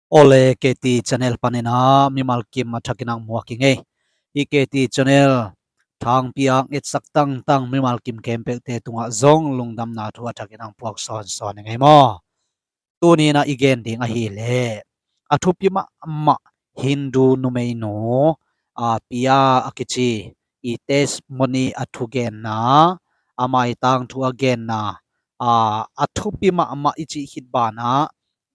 Ole, KT Channel panin a mimal kim a thak in a hung muak ing ei. I KT Channel thang piak etsak tangtang mimal kim khempeuh te tungah zong lungdamna thu a thak in a hung puak sawnsawn ing ei maw. Tuni in a i gen ding ahileh, a thupi mahmah Hindu numeinu, a, Priya a kichi, i testimony a thugenna, a maitang thu a genna, a, a thupi mahmah i chih khit banah,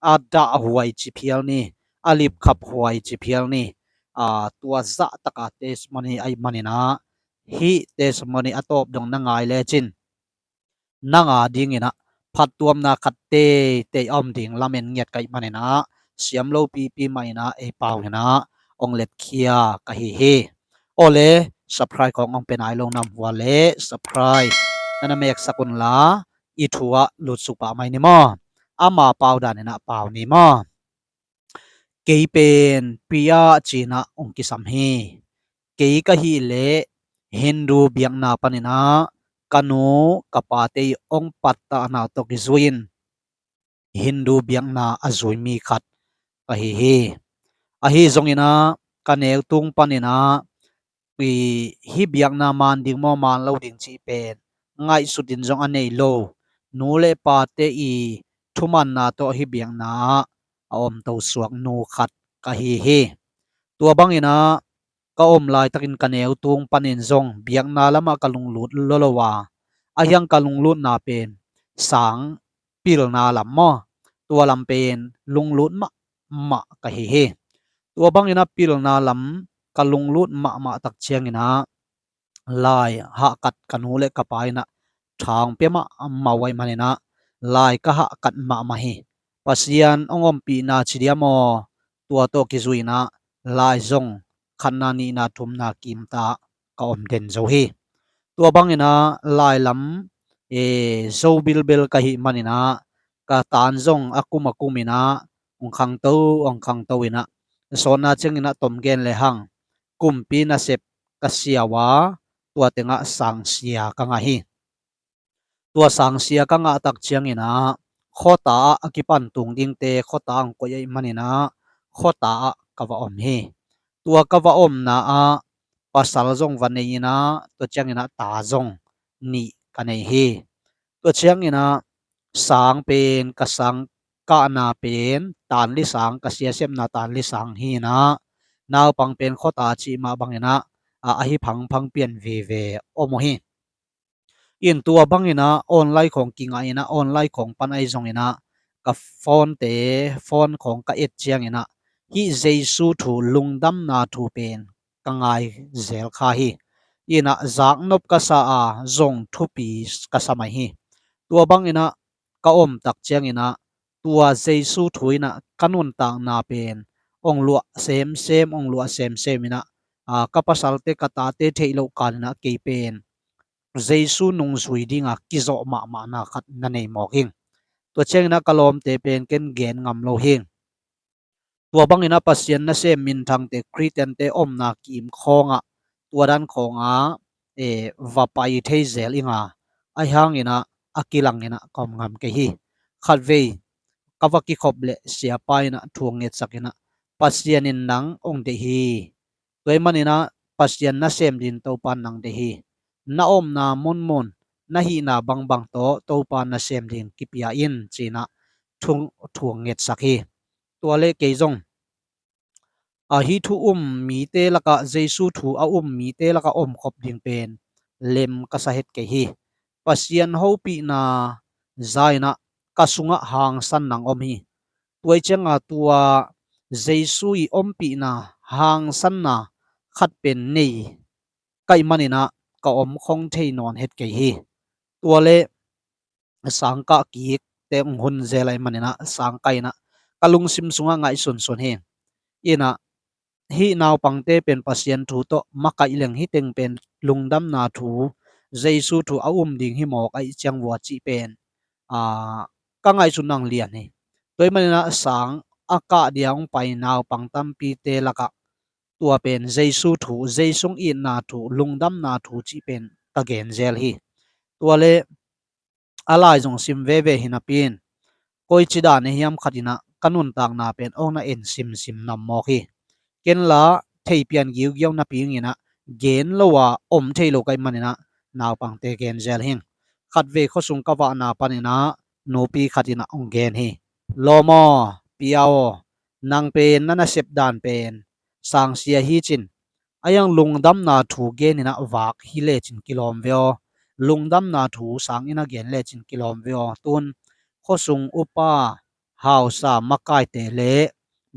a dahhuai chi phial ni, a lipkhaphuai chi phial ni, a, tua zah taka testimony ahih manin a, hih testimony a tawp dong na ngai lechin, nang a dingin a phattuamna khat teitei a om ding lamen ngiat ka hih manin a, siam lo pipi mah in a ei pau in a hong letkhia ka hi hi. Ole, subscribe khong hong pe nai lo nam hua le subscribe na na meksak un la, i thu a lutsuk pah mai ni maw. Ama pau dan in a pau ni maw. Kei pen Priya chi in a hong kisam hi. Kei ka hih leh Hindu biakna panin a ka nu ka pate hong pattahna tawh kizui in Hindu biakna a zui mi khat ka hi hi. Ahi zongin a ka neu tung panin a i, hih biakna man ding maw man lo ding chih pen ngaihsut in zong a nei lo, nu le pate i thumanna tawh hih biakna ah a om to suak nu khat ka hi hi. Tua bangin a ka om laitakin ka neu tung panin zong biakna lamah ka lunglut lolo a, ahi hang ka lunglutna pen sang pilna lam maw, tua lam pen lunglut mahmah ka hi hi. Tua bangin a pilna lam ka lunglut mahmah tak chiangin a lai hahkat ka nu le ka pa in a thang pia mahmah uh ahih manin a lai ka hahkat mahmah hi. Pasian hong ompihna chi diam aw, tua tawh kizui in a lai zong khatna nihna thumna kimta ka om den zo hi. Tua bangin a lai lam, e, zo bilbel ka hih manin a ka tan zong a kum a kum in a hong khangto, hong khangto in a, sawtna chiangin a tom gen le hang kumpi nasep ka siau a, tua tengah sangsia ka ngah hi. Tua sangsia ka ngah tak chiangin a khuata ah a kipan tung dingte khuata ah hong koih ahih manin a khuata ah ka va om hi. Tua ka va omna ah pasal zong va nei in a, tua chiangin a ta zong nih ka nei hi. Tua chiangin a sang pen ka sang kahna pen tanli sang, ka siasepna tanli sang hi in a, naupang pen khuata chih mah bangin a, a, a hi phangphang pian veve om uh hi. In tua bangin a online khong kingah in a, online khong pan ahi zongin a ka phone te, phone khong ka et chiangin a hih Jesu thu lungdamna thu pen ka ngai zel kha hi. In a zaknop ka sa a, zong thupi ka sa mai hi. Tua bangin a ka om tak chiangin a tua Jesu thu in a ka nuntakna pen hong luah semsem, hong luah semsem in a, a, ka pasalte ka tate theih loh kal in a kei pen Jesu nungzui dinga kizawh mahmahna khat na nei mawk ing. Tua chiangin a ka lawmte pen ken gen ngam lo hing. Tua bangin a Pasian nasem minthangte, Khristiante omna kim khawngah tua dan khawnga, e, va pai thei zel ing a, ahi hangin a, a kilangin a ka om ngam kei hi. Khatvei ka va kikhop leh siapa in a thu hong ngetsak in a, Pasian in nang hong deih hi. Tua ahih manin a Pasian nasem dingin Topan nang deih hi. Na omna munmun, na hihna bangbang tawh Topan nasem ding kipia in, chi in a thu, thu hong ngetsak hi. Tua le kei zong, a, hih thu um mite lakah, Jesu thu a um mite lakah omkhop ding pen lem ka sa het kei hi. Pasian hopihna za in a ka sungah hangsan nang om hi. Tua ahih cianga tua Jesu i ompihna hangsanna khat pen nei ka hih manin a ka om khong thei nawn het kei hi. Tua le sangkah kikte hong hun zel ahih manin a sangkah in a ka lungsim sungah ngaihsunsun hi. In a hih naupangte pen Pasian thu tawh makaih leng hih teng pen lungdamna thu, Jesu thu a um ding hi mawk ahih ciang vua chih pen, a, ka ngaihsut nang lian hi. Tua ahih manin a sang a kah dia hong pai naupang tampite lakah tua pen Jesu thu, Jesu hong itna thu, lungdamna thu chih pen ka gen zel hi. Tua le a lai zong sim veve hi napi in, koichi dan ahi hiam khat in a ກະນຸນຕາກນາເປັນ ອອກນະເອັນຊິມໆນຳໝອກຮີ. ເກັນລະ ເທຍປ່ຽນກິ້ວກິ້ວນະປີງອີນະ ເກນລະວ່າ ອົມເທໂລໄກມັນອີນະ ນາວປັງເຕເກນເຈລຫິງ. ຂັດເວໂຄຊຸງກະວະນາປັນອີນະ ໂນປີຂັດອີນະ ອົງເກນຮີ. ລໍມໍ ປຽວ ນາງເປນ ນະນະເຊັບດານເປນ ສາງເຊຍຮີຈິນ. ອາຍັງລຸງດຳນາທູເກນອີນະ ວາກຮີເລຈິນກິລອມເວອ. ລຸງດຳນາທູສາງອີນະ ເກນເລຈິນກິລອມເວອ. ຕຸນ ໂຄຊຸງອຸປາ ຫາວສາມະກາຍເຕເລ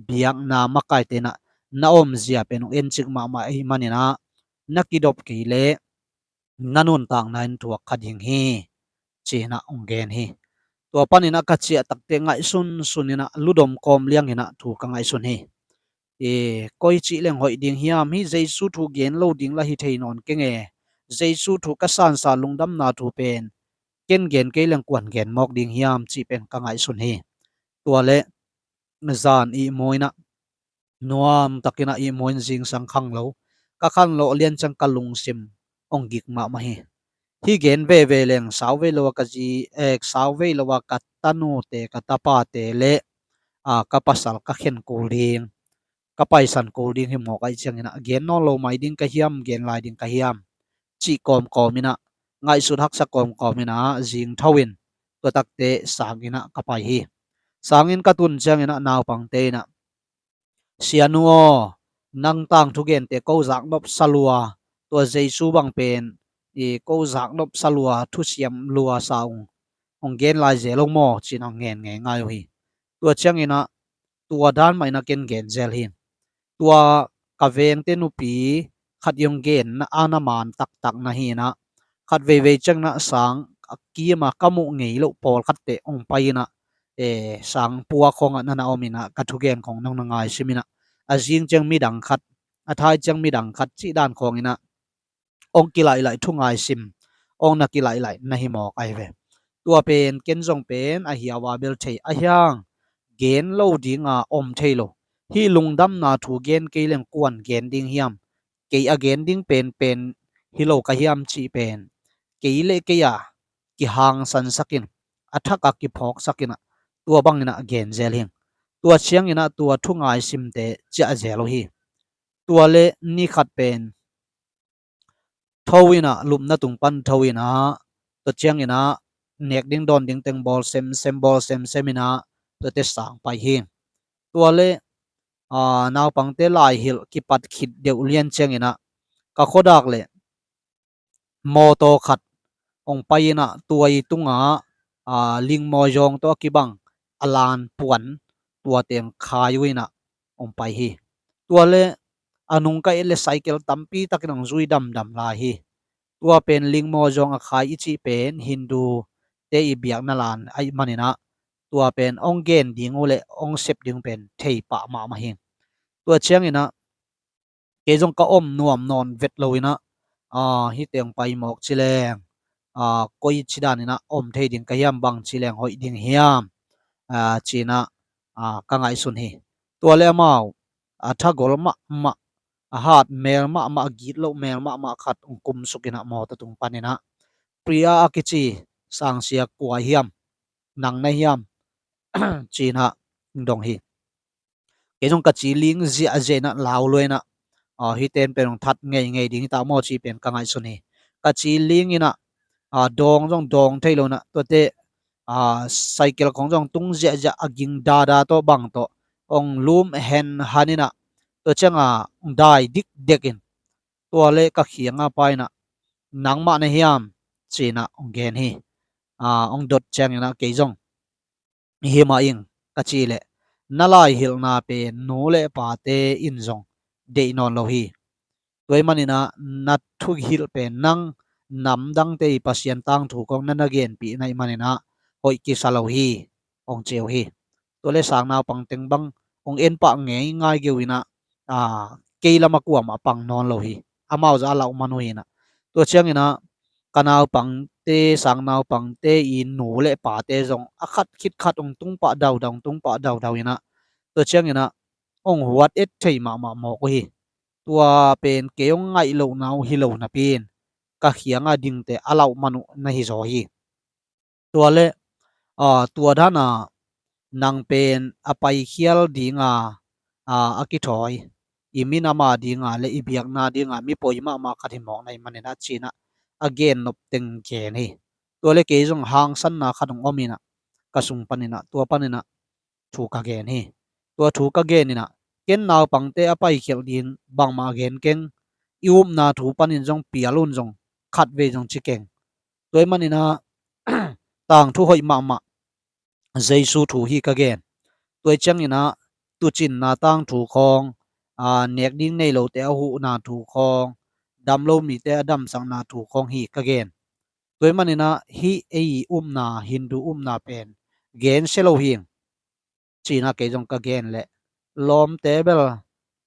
ບຽກນາມະກາຍເຕນະ ນະອົມເຈຍເປັນອົງເອັນຈິກມະມະອີມັນອີນະ ນະກິດົບກີເລ ນະນຸນຕາກນາຍທວກຄະດິງຮີ ຈີນະອົງເກນຮີ. ຕົວປັນອີນະ ກະເຈຍຕັກເຕະໄງຊຸນຊຸນອີນະ ລຸດົມກອມລຽງອີນະ ທູກະໄງຊຸນຮີ. ເອ ກົຍຈິແລງຫົຍດິງຮຽມຮີ ເຈຊູທູເກນໂລດິງລະຮີເທຍນອນເກງເອ ເຈຊູທູກະສານສາລຸງດຳນາທູເປນ ເກັນເກນເກຍແລງກວນເກນໝອກດິງຮຽມ ຈີເປັນກະໄງຊຸນຮີ. ຕົວເລ ຈານອີໂມຍນະ ນວມຕັກກິນະ ອີໂມຍນະ ຈິງສັງຄັງໂລ ກະຄັນໂລລຽນຈັງກະລຸງຊິມ ອົງກິກມະມະຮີ. ຮີເກນເວເວແລງ ສາວເວໂລວະກະຈີ ເອກ ສາວເວໂລວະກະຕະນູເຕກະຕະປາເຕເລ ອາ ກະປະສັນກະເຂັນກູລິງ ກະໄປສັນກູລິງຮີໝໍກໄອຈຽງອີນະ ເກນນອນໂລໄມດິງກະຮຽມ ເກນລາຍດິງກະຮຽມ ຈີກອມກອມອີນະ ໄງສຸດຮັກສະກອມກອມອີນະ ຈິງເທົາວິນ ຕົວຕັກເຕະສາງອີນະ ກະໄປຮີ. ສາງອີນກະຕຸນຈຽງອີນະ ນາວປັງເຕນະ ເຊຍນູອໍ ນັງຕາງທຸເກນເຕໂກຈາກນົບສະລັວ ຕົວເຈຊູບັງເປນ ອີໂກຈາກນົບສະລັວ ທຸຊຽມລັວສາວ ອົງເກນລາຍເຈລົງໝໍ ຈີນອງແງນແງງາຍຮີ. ຕົວຈຽງອີນະ ຕົວດ້ານໄມນະເກນເກນເຈລຮີ. ຕົວກະເວງເຕນູປີ ຂັດຢອງເກນນະ ອານະມານຕັກຕັກນະຮີນະ ຂັດເວເວຈັງນະ ສາງອາກີມາກະມຸເງໂລປອລຂັດເຕະອົງໄປນະ ເອ ສາງປົວຂອງອະນະນະອອມອີນະ ກະທຸແກນຂອງນ້ອງນະງາຍຊິມິນະ ອາຈິງຈຽງມີດັງຂັດ ອາທາຍຈຽງມີດັງຂັດ ຈີດານຂອງອີນະ ອົງກິໄລໄລທຸງາຍຊິມ ອົງນະກິໄລໄລນະຮີໝໍກໄອເວ. ຕົວເປນເກນຈົງເປນ ອາເຮຍວາເບລເທຍ ອາຮຽງ ເກນໂລດິງອາ ອົມເທໂລ ຮີລຸງດຳນາທູເກນເກຍແລງກວນເກນດິງຮຽມ ເກຍອາເກນດິງເປນເປນ ຮີໂລກະຮຽມຈີເປນ ເກຍເລເກຍອາ ກິຮາງສັນສະກິນ ອາທັກອາກິພອກສະກິນອະ ຕົວບັງອີນະເກນເຈລຮີ. ຕົວຈຽງອີນະ ຕົວທຸງາຍຊິມເຕ ຈຽເຈໂລຮີ. ຕົວເລນີຂັດເປນ ໂທວິນະ ລຸມນະຕຸງປັນໂທວິນະ ຕົວຈຽງອີນະ ເນກດິງດອນດິງເຕັງບອລເຊັມເຊັມບອລເຊັມເຊັມອີນະ ຕົວເຕະສາງໄປຮີ. ຕົວເລ ອາ ນາວປັງເຕລາຍຮິລ ກິປັດຄິດເດວລຽນຈຽງອີນະ ກະໂຄດາກເລ ມໍໂຕຂັດ ອົງໄປອີນະ ຕົວອີຕຸງອາ ອາ ລິງມໍຢອງ ຕົວກິບັງ ອາລານປວນ ຕົວເຕັງຄາຍອຸຍນະ ອົງໄປຮີ. ຕົວເລ ອານຸງກະເອດເລໄຊເກວຕຳປີຕັກກິນອງຈຸຍດຳດຳລາຍຮີ. ຕົວເປັນລິງມໍຢອງອາຄາຍ ອີຈິເປັນຮິນດູ ເຕອີບຽກນະລານໄອມັນອີນະ. ຕົວເປັນອົງເກນດິງໂອເລ ອົງເຊັບດິງເປັນເທຍປະມະມະຮີ. ຕົວຈຽງອີນະ ເກຈົງກະອົມນວມນອນເວັດໂລອີນະ ອາ ຮີເຕັງໄປໝອກຈີແລງ ອາ ກົຍຈີດານອີນະ ອົມເທຍດິງກະຮຽມ ບັງຈີແລງຫົຍດິງຮຽມ ອາ ຈີນະ ອາ ກະໄງຊຸນຮີ. ຕົວເລອະມາວ ອາ ທະໂກລມະມະ ອາ ຫາດແມລມະມະ ກີດໂລແມລມະມະ ຂັດ ອຸງກຸມສຸກອີນະ ມໍຕະຕຸງປັນອີນະ ປຣິຍາອາກິຈີ ສາງເຊຍກວາຍຮຽມ ໜັງໃນຮຽມ ຈີນະ ດົງຮີ. ເກຈົງກະຈີລິງເຈຍເຈນະ ລາວລວຍນະ ອາ ຮີເຕັນເປັນອງທັດໄງໄງ ດິງຕາມໍຈີເປັນກະໄງຊຸນຮີ. ກະຈີລິງອີນະ ອາ ດອງຈອງດອງໄທໂລນະ ຕົວເຕ ອາ ໄຊເກວຂອງຈອງຕຸງເຈຍເຈຍ ອາກິງດາດາໂຕບັງໂຕ ອົງລຸມແຮນຮານີນະ ຕົວຈຽງອາ ດາຍດິກເດັກອີນ ຕົວເລກະຂຽງອາປາຍນະ ໜັງມະໃນຮຽມ ຈີນະ ອົງແກນຮີ ອາ ອົງດົດແຈງນະ ເກຈົງ ເຮມາອິງ ກະຈີເລ ນະລາຍຮິລນາເປນ ນູເລປາເຕ ອິນຈົງ ເດນອນໂລຮີ. ຕົວມະນີນະ ນະທຸກຮິລເປນ ນັງ ນຳດັງເຕ ປະຊຽນຕາງທູກອງ ນະນະເກນປີໃນມະນີນະ ໂອຍກິສາໂລຮີ ອົງເຈວຮີ. ຕົວເລສາງນາວປັງເຕັງບັງ ອົງເອັນປະເງຍງ່າຍເກວອີນະ ອາ ເກຍລະມະກວມອາປັງນອນໂລຮີ ອາມາວຈະອາລາວມະນູຮີນະ. ຕົວຈຽງອີນະ ກະນາວປັງເຕ ສາງນາວປັງເຕ ອີນູເລປາເຕ ຈົງອາຄັດຄິດຄັດ ອົງຕຸງປະດາວດາວ ຕຸງປະດາວດາວອີນະ. ຕົວຈຽງອີນະ ອົງຫວດເອັດເທຍມະມະໝໍກຮີ. ຕົວເປັນເກອົງໄງໂລນາວຮີໂລນະປີນ ກະຂຽງອາດິງເຕ ອາລາວມະນູນະຮີໂຊຮີ. ຕົວເລ ອາ ຕົວດານາ ນາງເປັນອະໄປຂຽວດີງາ ອາ ອາກິຖອຍ ອີມິນອາມາດີງາ ແລະ ອີບຽກນາດີງາ ມີໂປອີມາມາຄັດໃຫ້ໝອກໃນມັນເນນະ ຈີນະ ອາເກນນົບເຕັງເກນເຮ ຕົວເລເກຈົງຫາງສັນນາຄັດອອມເນນະ ກະສຸງປະເນນະ ຕົວປະເນນະ ຖູກະເກນເຮ ຕົວຖູກະເກນເນນະ ເກນນາວປັງເຕອະໄປຂຽວດີງ ບັງມາເກນເກັງ ອີອຸບນາຖູປະເນນຈົງ ປຽລຸນຈົງ ຄັດເວຈົງຈິເກັງ ຕົວມະເນນະ ຕາງຖູຫົຍມາມາ ເຢຊູຖູຮີກະເກນ ຕົວຈຽງເນນະ ຕຸຈິນນາຕາງຖູຄອງ ອາ ແນກດິງເນໂລເຕອະຫູນາຖູຄອງ ດຳໂລມີເຕອະດຳສັງນາຖູຄອງຮີກະເກນ ຕົວມະເນນະ ຮີເອອີອຸມນາ ຮິນດູອຸມນາເປັນ ເກນເຊໂລຮີງ ຈີນາເກຈົງກະເກນແລະ ລອມເຕເບລ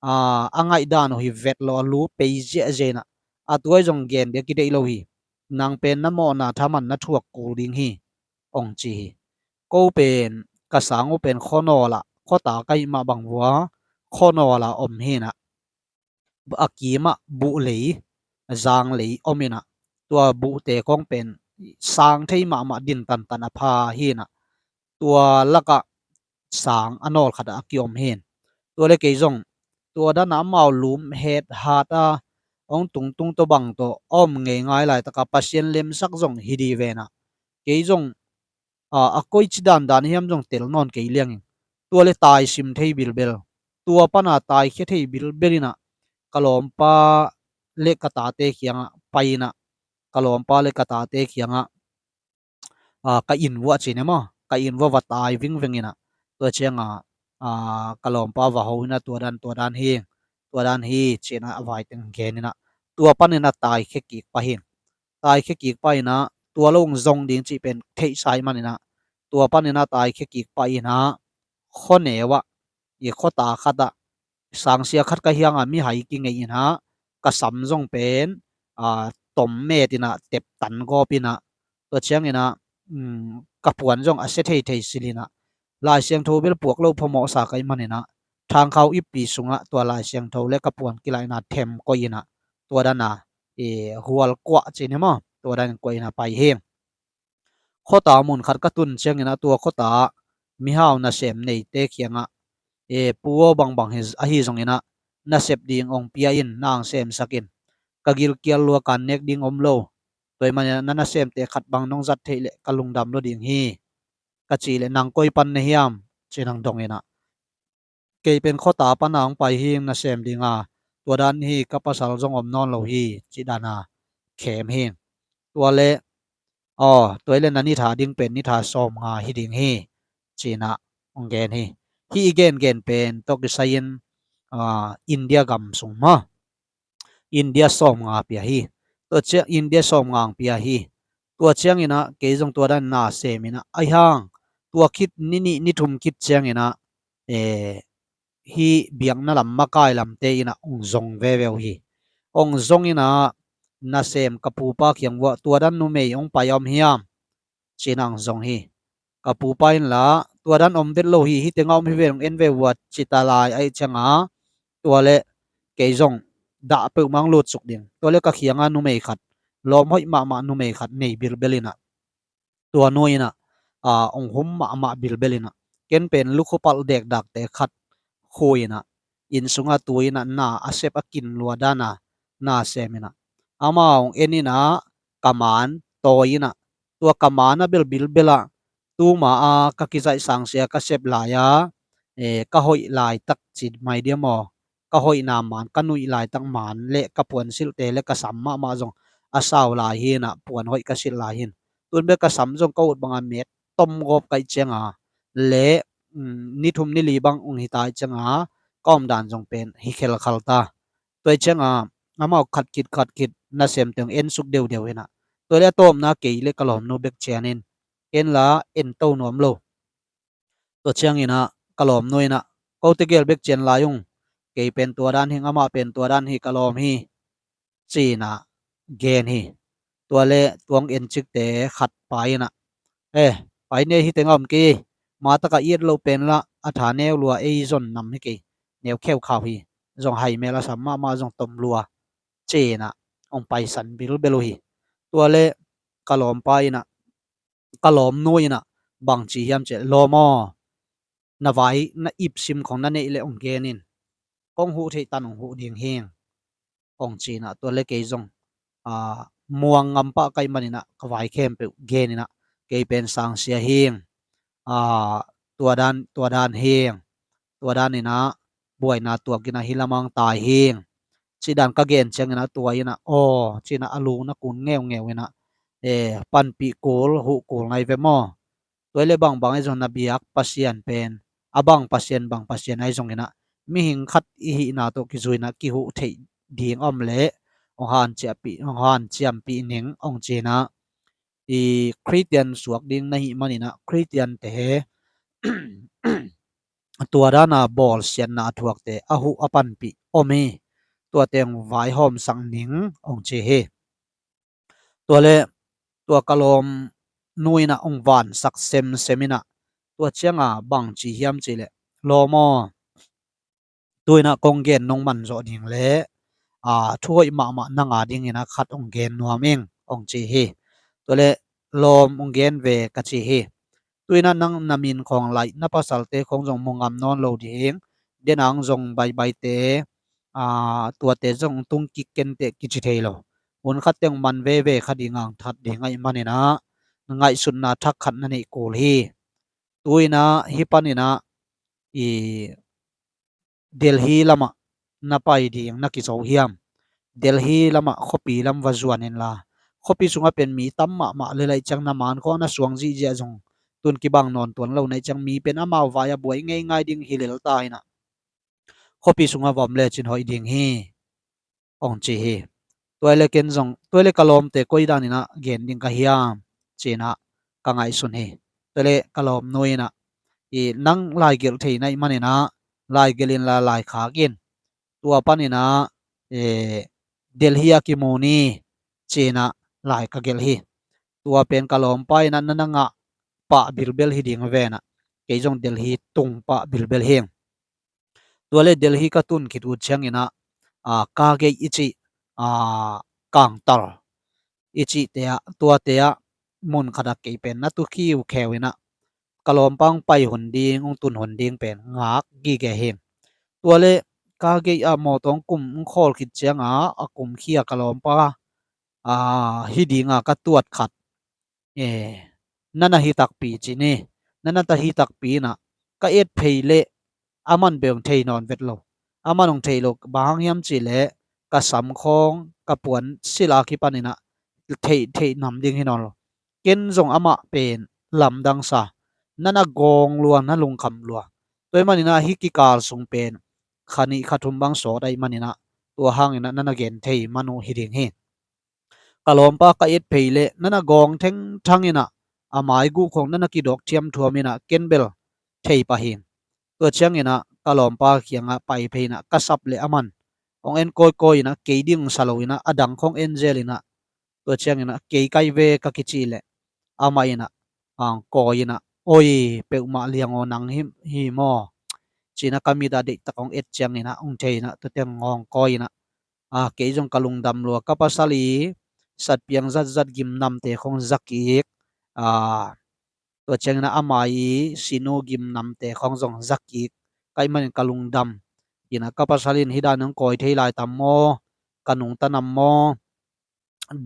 ອາ ອາໄງດານໂອຮີເວດໂລອາລູເປເຈເຈນະ ອາຕົວຈົງເກນເດກິເດໂລຮີ ນາງເປັນນະມໍນາທາມັນນະທວກກູລິງຮີ ອອງຈີ ໂກເປັນກະສາງໂອເປັນໂຄໂນລະ ໂຄຕາໄກມະບັງວັວ ໂຄໂນລະອອມເຮນະ ອາກີມະບຸເລຍ ຈາງເລຍອອມເອນະ ຕົວບຸເຕກອງເປັນ ສາງເທຍມະມະດິນຕັນຕັນອະພາເຮນະ ຕົວລະກະສາງອະໂນລຄະດາອາກິອອມເຮນ ຕົວເລເກຈົງ ຕົວດານາມາວລຸມເຮັດຫາດອາ ອອງຕຸງຕຸງໂຕບັງໂຕ ອອມເງຍງາຍລາຍຕະກະປະຊຽນເລັມສັກຈົງຮີດີເວນະ ເກຈົງ ອາ ອາໂກຍຈິດານດານເຮມຈົງເຕັລນອນເກຍລຽງ ຕົວເລຕາຍຊິມເທຍບິລເບລ ຕົວປະນາຕາຍເຄເທຍບິລເບລນະ ກະຫຼອມປາເລກະຕາເຕຄຽງອະ ໄປນະ ກະຫຼອມປາເລກະຕາເຕຄຽງອະ ອາ ກະອິນວະຈີເນມາ ກະອິນວະວະຕາຍວິງເວັງນະ ຕົວຈຽງອາ ອາ ກະຫຼອມປາວະໂຫນະ ຕົວດານ ຕົວດານເຮ ຕົວດານເຮຈີນະ ອາວາຍເຕັງເກນນະ ຕົວປະເນນະຕາຍເຄກີກປະເຮງ ຕາຍເຄກີກໄປນະ ຕົວລົງຊົງດິງຈິເປັນເທະຊາຍມັນນີ້ນະ ຕົວປານນີ້ນະ ຕາຍເຄກີກໄປນະ ໂຄເນວະ ອີໂຄຕາຄັດອະ ສາງເສຍຄັດກະຮຽງອະ ມີໄຫກິເງຍນະ ກະສຳຊົງເປັນ ອາ ຕົມເມຕິນະ ເຕັບຕັນກໍປິນະ ຕົວຈຽງນີ້ນະ ອືມ ກະປວນຊົງອາເສດເທເທຊິລິນະ ລາຍຊຽງໂທເວລປວກໂລພະເໝາະສາໄກມັນນີ້ນະ ທາງເຂົ້າອີປີສຸງອະ ຕົວລາຍຊຽງໂທເລກະປວນກິລາຍນະ ເທັມກໍອີນະ ຕົວດານນະ ເອ ຮວລກວະຈີນີ້ມາ ຕົວດານກວະອີນະ ໄປເຮງ ໂຄຕາມຸນຂັດກະຕຸນຊຽງອີນະ ຕົວໂຄຕາ ມີຫາວນະເສມເນຍເຕຄຽງອະ ເອ ປູວບັງບັງເຮອະຮີຊົງອີນະ ນະເສບດີງອົງເປຍອິນ ນາງເສມສັກອິນ ກະກິລກຽລລົວການເນກດິງອົມໂລ ຕົວມານະ ນະເສມເຕຂັດບັງນົງຈັດເທເລ ກະລຸງດຳໂລດີງຮີ ກະຈີເລ ນາງກົຍປັນນະຮຽມ ຈີນາງດົງອີນະ ເກຍເປັນໂຄຕາປະນາງໄປຮີງນະເສມດີງາ ຕົວດານຮີກະປະສາລຈົ່ງອອມນອນໂລຮີ ຈີດານາ ເຂມຮີງ ຕົວເລ ອໍ ຕົວເລນະນິທາດິງເປັນນິທາຊອມງາຮີດິງຮີ ຈີນະ ອົງແກນຮີ ຮີອີເກນເກນເປັນ ຕົກກິໄຊຍິນ ອາ ອິນເດຍກຳສຸງມາ ອິນເດຍຊອມງາເປຍຮີ ຕົວຈຽງ ອິນເດຍຊອມງາເປຍຮີ ຕົວຈຽງອີນະ ເກຈົງຕົວດານນາເສມອີນະ ໄອຮາງ ຕົວຄິດນິນິນິທຸມຄິດຈຽງອີນະ ເອ ຮີບຽກນະລຳມະກາຍລຳເຕອີນະ ອົງຊົງແວວແວວຮີ ອົງຊົງອີນະ ນະເສມກະປູປາຄຽງວະ ຕົວດານນຸເມຍອົງໄປອອມຮຽມ ຈີນາງຊົງຮີ ກະປູປາອິນລະ ຕົວດານອອມເວັດໂລຮີ ຮີເຕງອອມຮີເວນເອັນເວວະ ຈີຕາລາຍໄອຈະງາ ຕົວເລ ເກຈົງ ດະເປີມັງໂລດສຸກດິງ ຕົວເລກະຄຽງອານຸເມຍຂັດ ລອມຫ້ອຍມະມະນຸເມຍຂັດ ເນຍບິລເບລີນະ ຕົວໂນຍນະ ອາ ອົງຫຸມມະມະບິລເບລີນະ ເກນເປັນລຸໂຄປັລແດກດາກແຕກຂັດ ໂຄຍນະ ອິນສຸງອາຕຸຍນະ ນາອາເຊບອາກິນລົວດານາ ນາເຊມິນະ ອາມາອົງເອນນີ້ນະ ກະມານ ໂຕຍນະ ຕົວກະມານະເບລບິລເບລາ ຕູມາອາກະກິໄຊສາງເສຍກະເຊັບລາຍອາ ເອ ກະຫົຍລາຍຕັກຈິດໄມເດຍມໍ ກະຫົຍນາມານ ກະນຸຍລາຍຕັກມານ ແລະ ກະປວນຊິລເຕ ແລະ ກະສຳມະມະຈົງ ອາສາວລາຍຮີນະ ປວນຫົຍກະຊິລລາຍຮີນ ຕຸນເບກະສຳຈົງກະອຸດບັງອາເມດ ຕົມໂກບໄກເຈງອາ ແລະ ອືມ ນິທຸມນິລີບັງອົງຮີຕາຍເຈງອາ ກອມດານຈົງເປັນ ຮີເຄລຄາລຕາ ຕົວເຈງອາ ອາມາວຂັດກິດຂັດກິດ ນະເສມເຕີງເອັນສຸກດຽວດຽວເອນະ ຕົວແລະໂຕມນາເກຍເລກະຫຼອມໂນເບກເຈຍເນນ ເອັນລາເອັນໂຕນວມໂລ ຕົວຈຽງອີນະ ກະຫຼອມໂນຍນະ ເກົາເຕເກລເບກເຈນລາຍົງ ເກຍເປັນຕົວດານຮີ ອາມາເປັນຕົວດານຮີ ກະຫຼອມຮີ ຈີນະ ເກນຮີ ຕົວເລ ຕົວງເອັນຈິກເຕ ຂັດໄປນະ ເອ ໄປເນຮີເຕງອອມກີ ມາຕະກະອຽດໂລເປັນລະ ອາທາແນວລົວເອຍຈົນນຳຮີເກຍ ແນວແຂ້ວຂາວຮີ ຈົງໄຫແມລະສຳມະມາຈົງຕົມລົວ ຈີນະ ອົງໄປສັນບິລເບໂລຮີ ຕົວເລ ກະຫຼອມໄປນະ ກະຫຼອມໂນຍນະ ບັງຈີຮຽມເຈ ລໍມໍ ນະວາຍນະອີບຊິມຂອງນະເນຍເລອອງເກນນິນ ກອງຫູເທດຕັນອອງຫູເດງເຮງ ອອງຈີນະ ຕົວເລກເກຍຈົ່ງ ອາ ມ່ວງງຳປະໄກມັນນິນະ ກະວາຍແຄມເປວເກນິນະ ເກຍເປັນສາງເສຍເຮງ ອາ ຕົວດານ ຕົວດານເຮງ ຕົວດານນິນະ ບວຍນາຕົວກິນະ ຫິລະມັງຕາຍເຮງ ຊິດານກະເກນຈຽງນະ ຕົວອີນະ ອໍ ຈີນະ ອາລູນະ ກຸນແງວແງວນະ ເອ ປັນປີໂກລ ຫູໂກລໄນເວມໍ ຕົວເລບັງບັງໄອຈອນນະບຽກປະຊຽນເປັນ ອະບັງປະຊຽນບັງປະຊຽນໄອຈອງນະ ມີຫິງຄັດອີຫິນາໂຕະກິຈຸຍນະ ກິຫູເທດດີງອອມເລ ອອງຫານຈຽມປີ ອອງຫານຈຽມປີໜິງ ອອງຈີນະ ອີຄຣິສຕຽນສວກດິງນະຫິມະນິນະ ຄຣິສຕຽນເຕ ຕົວດານາບອລຊຽນນາທວກເຕ ອະຫູອະປັນປີ ອອມເຮ ຕົວເຕັງວາຍຫອມສັງໜິງ ອອງຈີເຮ ຕົວເລ ຕົວກະລອມນຸຍນະ ອົງຫວານສັກເຊັມເຊັມນະ ຕົວຈຽງອາ ບັງຈີຮຽມຈີເລ ລໍມໍ ຕຸຍນະ ກົງເກນນົງມັນໂຈະດິງເລ ອາ ຖ້ວຍມະມະນະງາດິງນະ ຄັດອົງເກນນວມເອງ ອອງຈີເຮ ຕົວເລ ລອມອົງເກນເວກະຈີເຮ ຕຸຍນະ ນັງນະມິນຂອງໄລ ນະປະສາລເຕ ຂອງຈົງມຸງງາມນອນໂລດີເອງ ເດນາງຈົງໃບໃບເຕ ອາ ຕົວເຕຈົງຕຸງກິກເກັນເຕະກິຈິເທໂລ ອຸນຄະເຕັງມັນເວເວຄະດີງາງທັດດີໄງມາເນນະ ໄງສຸນນາທັກຂັນນະເນໂກເຮ ຕຸຍນະ ຮິປະນິນະ ອີ ເດລຮີລະມະ ນະໄປດີງນະກິໂຊຮຽມ ເດລຮີລະມະ ຄໍປີລຳວະຈວນເນນລາ ຄໍປີສຸງອະເປັນມີຕຳມະມະເລີໄລຈັງນະມານ ຂໍນະສວງຈິເຈຍຈົງ ຕຸນກິບັງນອນຕົນເຫຼົ່າໃນຈັງມີ ເປັນອະມາວວາຍອະບວຍໄງໄງດິງຮີເລລຕາຍນະ ຄໍປີສຸງອະວອມແລຈິນຫອຍດິງຮີ ອອງຈີເຮ ຕົວເລກເກນຈົງ ຕົວເລກກະລອມເຕໂກຍດານິນະ ເກນດິງກະຮຽມ ຈີນະ ກະໄງຊຸນເຮ ຕົວເລກກະລອມນຸຍນະ ອີນັງລາຍເກລເທໄນມາເນນະ ລາຍເກລິນລາລາຍຄາກິນ ຕົວປານິນະ ເອ ເດລຮີອາກິໂມນີ ຈີນະ ລາຍກະເກລຮີ ຕົວເປັນກະລອມປາຍນະ ນະນະງະ ປະບິລເບລຮີດິງເວນະ ເກຍຈົງເດລຮີຕຸງປະບິລເບລເຮງ ຕົວເລກເດລຮີກະຕຸນຄິດອຸດຊຽງອີນະ ອາ ກາເກຍອິຈິ ອາ ກາງຕັລ ອິຈິເຕອະ ຕົວເຕອະ ມຸນຄະດະເກຍເປັນນະຕຸຄີວແຄວອີນະ ກະລອມປັງໄປຫົນດີງ ອົງຕຸນຫົນດີງເປັນງາກກີແກເຮງ ຕົວເລກກາເກຍອະ ໝໍຕອງກຸມ ອຸງຄອລຄິດຊຽງອາ ອາກຸມເຄຍກະລອມປາ ອາ ຮີດີງາກະຕວດຂັດ ເອ ນະນະຮີຕັກປີຈີເນ ນະນະຕະຮີຕັກປີນະ ກະເອັດເພຍເລ ອາມັນເບງເທຍນອນເວັດໂລ ອາມັນອົງເທຍໂລ ບາງຮຽມຈີເລ ກະສຳຄອງ ກະປວນ ສິລາຄິປານິນະ ເທຍ ເທຍນຳດິງຮີນອນໂລ ເກັນຈົງອະມະເປັນ ລຳດັງຊາ ນະນະກອງລວນນະລຸງຄຳລວ ຕົວມານິນະ ຮີກິກາລສຸງເປັນ ຄະນິຄະທຸມບັງໂສໄດມານິນະ ຕົວຫາງນະ ນະນະເກັນເທຍມະໂນຮີດິງຮີ ກະລອມປາກະເອັດເພຍເລ ນະນະກອງເທັງທັງອີນະ ອາມາຍກຸຂອງນະນະກິດອກທຽມທວມອີນະ ເກັນເບລ ເທຍປະເຮງ ຕົວຈຽງອີນະ ກະລອມປາຂຽງອະໄປເພຍນະ ກະສັບເລອາມັນ ອອງເອັນໂກຍໂກຍອີນະ ເກຍດິງສະໂລອີນະ ອະດັງຂອງເອັນເຈລີນະ ຕົວຈຽງອີນະ ເກຍໄກເວກະກິຈີເລ ອາມາອີນະ ອາງໂກຍອີນະ ໂອຍ ເປວມະລຽງໂອນັງ ຮີມໍ ຈີນະກະມີດາເດັກຕະກອງເອັດຈຽງອີນະ ອົງເທຍນະ ຕົວແຕງງອງໂກຍອີນະ ອາ ເກຍຈົງກະລຸງດຳລົວ ກະປາສາລີ ສັດປຽງຈັດຈັດກິມນຳເຕຂອງຈັກກິກ ອາ ຕົວແຈງນະອາມາຍ ຊິໂນກິມນຳເຕຂອງຈົງຈັກກິກ ໄກມັນກະລຸງດຳ ອີນະ ກະປາສາລີນ ຮີດານອງກອຍ ເທຍລາຍຕຳມໍ ກະນຸງຕະນຳມໍ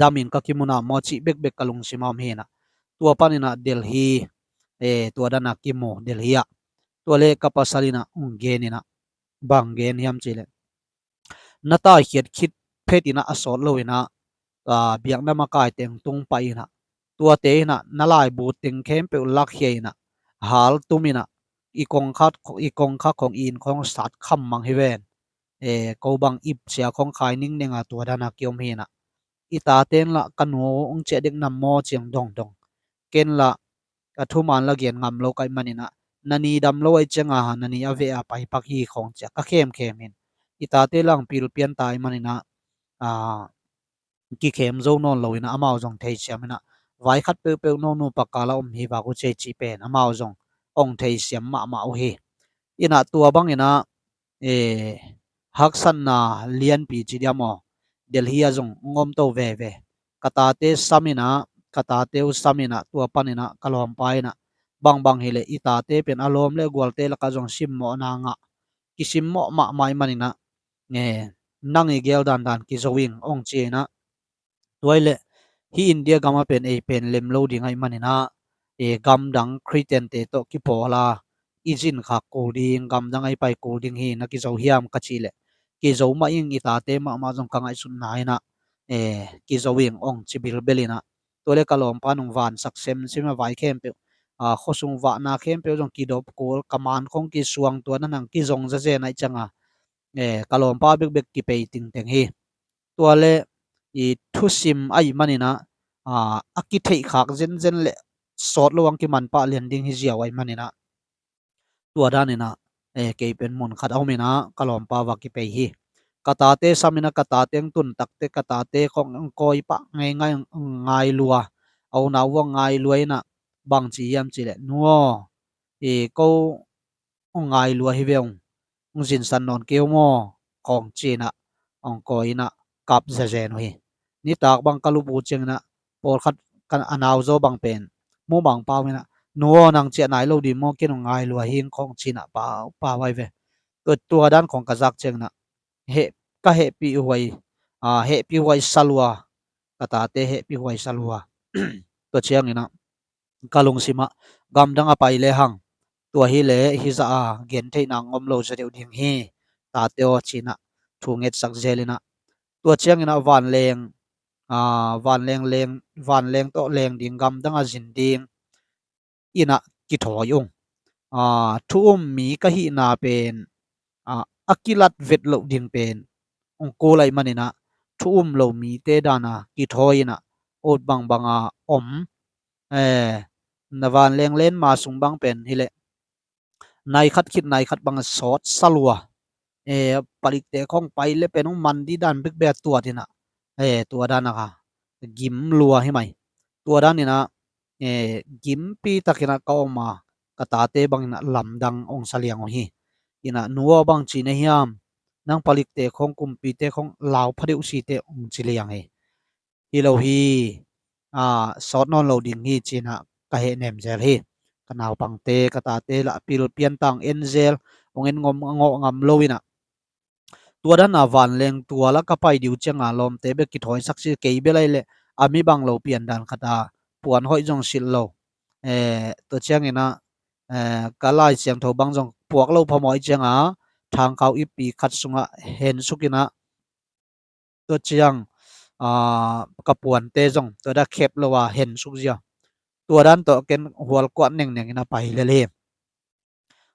ດຳອິນກະກິໂມນາມໍ ຈິເບັກເບັກກະລຸງຊິມອມຮີນະ ຕົວປານອີນະ ເດລຮີ ເອ ຕົວດານະກິໂມ ເດລຮີອະ ຕົວເລກະປາສາລີນະ ອຸງເກນອີນະ ບັງເກນຮຽມຈີເລ ນະຕາຍຂຽດຄິດເພດອີນະ ອະສອດໂລເອນະ ອາ ບຽກນະມະກາຍແຕງຕຸງໄປອີນະ ຕົວເຕອີນະ ນະລາຍບູເຕັງແຄມເປວລັກເຮຍອີນະ ຫາລຕຸມອີນະ ອີກອງຄັດ ອີກອງຄັກຂອງອີນຂອງສັດຄຳມັງເຮແວນ ເອ ເກົາບັງອິບເສຍຂອງຄາຍນິງເນັງອາ ຕົວດານາກິໂອມເຮນະ ອີຕາເຕນລະ ກະໜູອົງເຈເດັກນຳມໍຈຽງດົງດົງ ເກນລະ ກະທຸມານລະກຽນງາມໂລໄກມັນອີນະ ນະນີດຳໂລໄອເຈງອາ ນະນີອະເວອາໄປປັກຮີຂອງຈະກະເຂມເຂມເຫັນ ອີຕາເຕລັງປີລປຽນຕາຍມັນອີນະ ອາ ກິເຂມໂຈນອນໂລອີນະ ອາມາວຈົງເທຍສຽມອີນະ ວາຍຄັດເປີເປີໂນນູປະກາລະອົມຮີວາກຸເຈຈິເປນ ອາມາວຈົງອົງເທຍສຽມມະມະໂອເຮ ອີນະ ຕົວບັງອີນະ ເອ ຮັກສັນນາລຽນປີຈີດຽມອ ເດລຮີອະຈົງງົມໂຕແວແວ ກະຕາເຕສາມີນະ ກະຕາເຕວສາມີນະ ຕົວປັນອີນະ ກະລອມປາຍນະ ບາງບາງເຮເລ ອີຕາເຕເປັນອາໂລມເລ ກວນເຕລະກະຈົງຊິມເໝາະນາງະ ກິຊິມເໝາະມະໄມມັນນີ້ນະ ເອ ນັ່ງອີແກວດານດານ ກິໂຈວິງ ອົງຈີນະ ຕວຍເລ ຮີອິນເດຍກຳມາເປັນເອເປັນເລັມໂລດີໄງມັນນີ້ນະ ເອ ກຳດັງຄຣິສຕຽນເຕໂຕະ ກິໂປລາ ອີຈິນຄາກູດີງ ກຳດັງໄອໄປກູດີງ ຮີນະ ກິໂຈຮຽມ ກະຈີເລ ກິໂຈມະອິງ ອີຕາເຕມະມະ ຈົງກະໄງສຸນນາຍນະ ເອ ກິໂຈວິງ ອົງຈີບິລເບລີນະ ຕົວເລກກະຫຼອມປານຸງຫວານສັກເຊັມຊິມະຫວາຍເຄມເປວ ອາ ໂຄຊຸງຫວານາເຄມເປວ ຈົງກິດົບໂກລ ກະມານຄົງກິສວງ ຕົວນັ້ນຫັ້ນກິຈົງຈະເຈໄນຈັ່ງອາ ເອ ກະຫຼອມປາເບັກໆ ກິເປຍຕິງເຕັງຮີ ຕົວເລ ອີທຸຊິມໄອມັນນີ້ນະ ອາ ອາກິເທກຂາກເຢັນເຢັນເລ ສອດລະວັງກິມັນປະລຽນດິງຮີຈຽວໄອມັນນີ້ນະ ຕົວດານນີ້ນະ ເອ ເກຍເປັນມຸນຂັດເອົາມີນະ ກະຫຼອມປາວາກິເປຍຮີ ກະຕາເຕຊາມິນະ ກະຕາເຕັງຕຸນຕັກເຕ ກະຕາເຕຂອງອັງກອຍປະ ງາຍງາຍ ງາຍລົວ ເອົານາວວງງາຍລວຍນະ ບັງຈີຢ້ຽມຈີເລ ນົວ ເອ ໂກ ອອງງາຍລົວຮີເວວ ອອງຊິນຊັນນອນເກວມໍ ຂອງຈີນນະ ອອງກອຍນະ ກັບຈະແຈນເວ ນິຕາກບັງກະລຸປູເຈັງນະ ໂປລຄັດກັນອະນາວໂຈບັງເປັນ ໝູ່ບັງປາວເວນະ ນົວນາງເຈຍນາຍໂລດີມໍ ເກນອອງງາຍລົວຮີງຂອງຈີນນະ ປາວ ປາວໄວເວ ຕົວ ຕົວດ້ານຂອງກະຈັກເຈັງນະ ເຮ ກະເຮປີຫວຍ ອາ ເຮປີຫວຍສະລົວ ກະຕາເຕເຮປີຫວຍສະລົວ ຕົວຈຽງນີ້ນະ ກະລຸງຊິມະ ກຳດັງອາໄປເລຫັງ ຕົວຮີເລ ຮີສະອາ ເກັນເທນາງອມໂລຈະເດວດິງຮີ ຕາເຕວຈີນະ ທູເງັດສັກເຈລີນະ ຕົວຈຽງນີ້ນະ ຫວານແລງ ອາ ຫວານແລງ ແລງ ຫວານແລງໂຕະແລງດິງ ກຳດັງອາຈິນດິງ ອີນະ ກິໂທຍອົງ ອາ ທຸອຸມມີກະຫິນາເປັນ ອາ ອາກິລັດເວັດໂລດິງເປັນ ອົງກູໄລມະນີນະ ທຸອຸມໂລມີເຕດານາ ກິໂທຍນະ ໂອດບັງບັງອາ ອົມ ເອ ນະຫວານແລງເລນມາສຸງບັງເປັນ ຮີເລ ນາຍຂັດຄິດນາຍຂັດບັງສອດສະລັວ ເອ ປະລິກເຕຂອງໄປເລເປັນອອງມັນດີດານບິກແບຕົວທີ່ນະ ເອ ຕົວດານນະຄະ ກິມລັວຮີໄມ ຕົວດານນີ້ນະ ເອ ກິມປີຕະກິນະກະອອກມາ ກະຕາເຕບັງນະ ລຳດັງອອງສະລຽງອອກຮີ ອີນະ ນົວບັງຈີນະຫຽມ ນາງປະລິກເຕຂອງກຸມປີເຕຂອງລາວ ພະດິວຊີເຕອອງຈີລຽງຮີ ຮີໂລຮີ ອາ ຊອດນອນໂລດິງຮີຈີນະ ກະເຮແນມແຈລຮີ ກະນາວປັງເຕ ກະຕາເຕລະປິລປຽນຕ່າງເອັນແຈລ ອົງເອັນງົມເງາະງຳໂລວິນະ ຕົວດານອາຫວານແລງຕົວລະກະໄປດິວຈຽງອາລອມເຕເບກິຖອຍສັກຊິເກຍເບໄລເລ ອາມີບັງໂລປຽນດານຄະຕາ ປວນຫ້ອຍຈົງສິນໂລ ເອ ຕົວຈຽງນີ້ນະ ເອ ກະລາຍສຽງໂທບັງຈົງປວກໂລພະມອຍຈຽງອາ ທາງເຂົາອີປີຂັດສຸງອະເຫັນສຸກິນະ ຕົວຈຽງ ອາ ກະປວນເຕຈົງ ຕົວດາເຄັບລະວ່າເຫັນສຸກເຈຍ ຕົວດານໂຕເກັນຫວລກວາດເນັງໆນະໄປເລເລ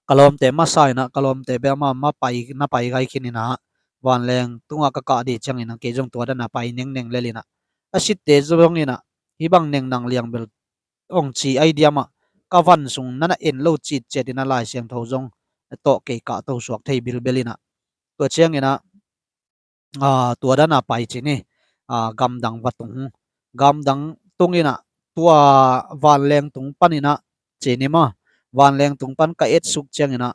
ກະລອມແຕ່ມາຊາຍນະ ກະລອມແຕ່ແບມາ ມາໄປນະໄປໄກຄິນນີ້ນະ ຫວານແລງຕຸງອາກະກະດີຈັ່ງນີ້ນະ ເກຈົງຕົວດານນະໄປເນັງໆເລລີນະ ອາຊິດເຕຈົງນີ້ນະ ຮີບັງເນັງນັງລຽງເບລ ອອງຈີໄອເດຍມະ ກະວັນສຸງນັ້ນນະເອັນໂລຈີດເຈດນະລາຍສຽງໂທຈົງ ໂຕເກກະໂຕສວກເທຍບິລເບລີນະ ຕົວຈຽງນີ້ນະ ອາ ຕົວດານນາໄປຈີນີ້ ອາ ກຳດັງວະຕຸງ ກຳດັງຕຸງອີນະ ຕົວຫວານແລງຕຸງປັນອີນະ ຈີນີ້ມາ ຫວານແລງຕຸງປັນກະເອັດສຸກຈຽງອີນະ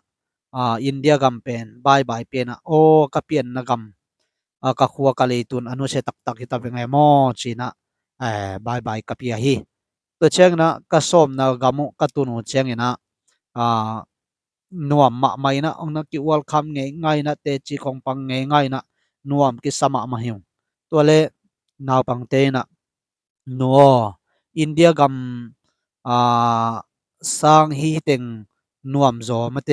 ອາ ອິນເດຍກຳເປັນ ບາຍບາຍເປນະ ໂອ ກະປ່ຽນນະກຳ ອາ ກະຄົວກະເລຕຸນ ອະນຸເສຕັກຕັກ ຫິຕະເວງແອມໍ ຈີນະ ເອີ ບາຍບາຍກະເປຍຮີ ຕົວຈຽງນະ ກະຊອມນະກະມຸ ກະຕຸນູຈຽງອີນະ ອາ ນວມມະໄມນະ ອອງນະກິອວລຄຳເງຍງ່າຍນະ ເຕຈີຂອງປັງເງຍງ່າຍນະ ນວມກິສະມະມະຫິວ ຕົວເລ ນາວປັງເຕນະ ນົວ ອິນເດຍກຳ ອາ ສ້າງຮີເຕັງ ນວມໂຈມະເຕ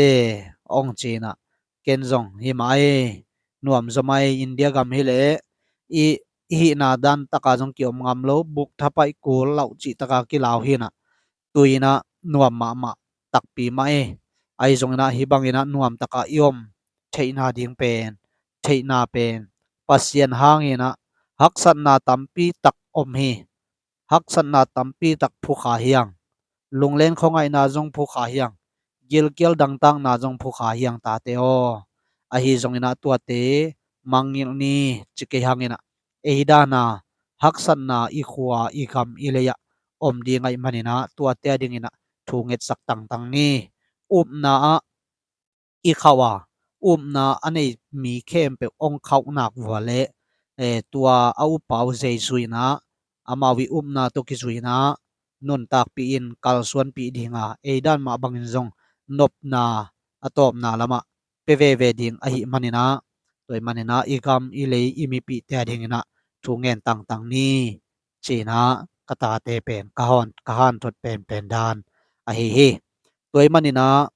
ອອງຈີນະ ເກັນຈົງຮີມາໄອ ນວມໂຈມາໄອ ອິນເດຍກຳຮີເລ ອີ ອີນາດານຕະກາຈົງກິອມງາມໂລ ບຸກທະໄປກູລາວຈີຕະກາກິລາວຮີນະ ຕຸຍນະ ນວມມະມະ ຕັກປີມາເອ ໄອຊົງນະ ຮີບັງອີນະ ນວມຕະກະອີອມ ເທຍນາດິງເປນ ເທຍນາເປນ ປະຊຽນຫ້າງຮີນະ ຮັກສັດນາຕຳປີຕັກອົມຮີ ຮັກສັດນາຕຳປີຕັກຜູ້ຂາຮຽງ ລຸງເລນຂອງໄອນາຈົງຜູ້ຂາຮຽງ ກິລກິລດັງຕັງນາຈົງຜູ້ຂາຮຽງຕາເຕໂອ ອາຮີຈົງອີນະ ຕົວເຕ ມັງກິລນີ ຈິເກຮັງອີນະ ເອຮີດານາ ຮັກສັນນາ ອີຄົວ ອີຄຳ ອີເລຍະ ອົມດີໄງມະນີນາ ຕົວເຕອະດິງອີນະ ທູເງັດສັກຕັງຕັງນີ ອຸບນາອະ ອີຄາວາ ອຸບນາ ອະເນຍ ມີເຄມເປອອງເຂົ້ານາກວັວເລ ເອ ຕົວອາອຸປາວເຈຊຸຍນາ ອາມາວິອຸບນາ ໂຕກິຊຸຍນາ nuntakpi in kalsuanpi ding a, ei dan mah bangin zong nopna a tawpna lamah pe veve ding ahih manin ah, tua ahih manin ah i gam i lei i mipihte a dingin ah thu ngen tangtang ni, ci-in ah ka tate pen ka hon ka hanthot penpen dan ahi hi. Tua ahih manin ah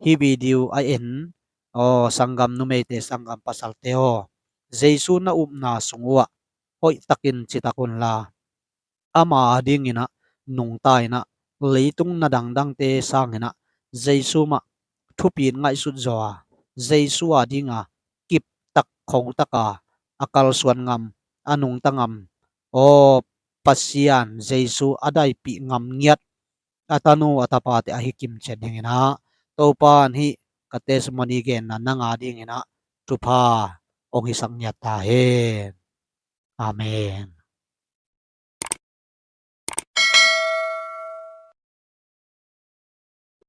hih video a en aw sanggam numeite sanggam pasalte aw, Jesu na upna sung uah hoihtakin citak unla, ama a dingin ah nungta in ah leitung na dangdangte sangin ah Jesu mah thupin ngaihsut zaw a, Jesu a dinga kiptak khongtaka a kalsuan ngam, a nungta ngam, aw Pasian Jesu a daipih ngam ngiat a tanu a tapate ahi kimciat dingin ah Topan hih ka testimony genna nang a dingin ah thupha hong hisak ngiat ta hen. Amen.